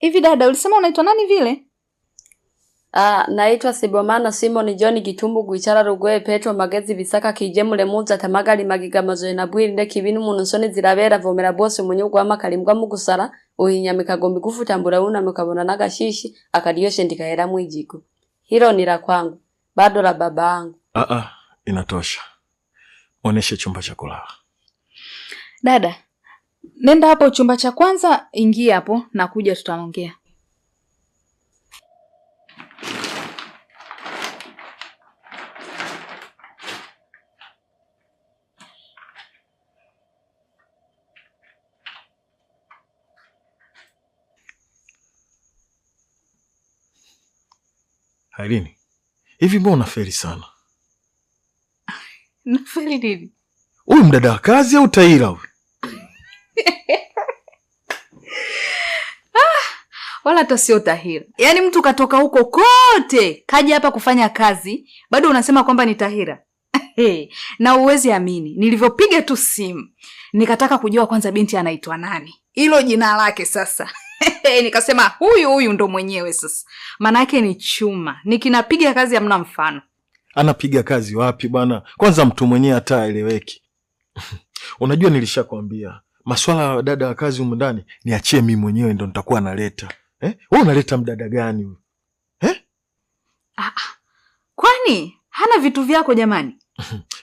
Hivi dada, ulisema unaitwa nani vile? Ah, naitwa Sibomana Simon John Gitumbu Gwichara Rugwe Petro Magezi Bisaka Kijemule Muza Tamagali Magiga Mazoe na Bwirinde Kibinu Muntu Nsoni Zirabera Vomera Bose Umunyugwama Kalimbwa Mugusara Uhinyamika Gombi Kufutambura Uname Kabona Nagashishi Akadiyoshe Ndikahera Mwijiko. Hilo ni la kwangu, bado la baba yangu. Ah ah, inatosha. Oneshe chumba cha kulala. Dada, nenda hapo chumba cha kwanza, ingia hapo na kuja tutaongea. Airini, hivi mbona unafeli sana? Nafeli nini? Huyu mdada wa kazi au taira huyu? Wala hata sio tahira. Yaani mtu katoka huko kote kaja hapa kufanya kazi, bado unasema kwamba ni tahira. Na uwezi amini, nilivyopiga tu simu nikataka kujua kwanza binti anaitwa nani, hilo jina lake sasa. Nikasema huyu huyu ndo mwenyewe sasa, maana yake ni chuma, nikinapiga kazi hamna mfano. Anapiga kazi wapi bwana? Kwanza mtu mwenyewe hata aeleweki. Unajua nilishakwambia maswala ya dada wa kazi humu ndani niachie mimi mwenyewe ndo nitakuwa naleta. Eh? Wewe unaleta mdada gani huyu? Eh? Ah, kwani hana vitu vyako jamani?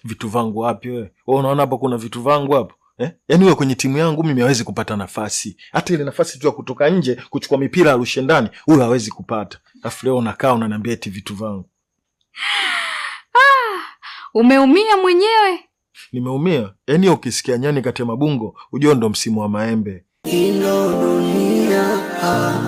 Vitu vangu wapi wewe? Wewe unaona hapa kuna vitu vangu hapo? Eh? Yaani wewe kwenye timu yangu mimi hawezi kupata nafasi. Hata ile nafasi tu ya kutoka nje kuchukua mipira arushe ndani, huyo hawezi kupata. Alafu leo unakaa unaniambia eti vitu vangu. Ah, umeumia mwenyewe. Nimeumia. Yaani ukisikia nyani katema bungo, ujue ndo msimu wa maembe. Ino dunia, ah.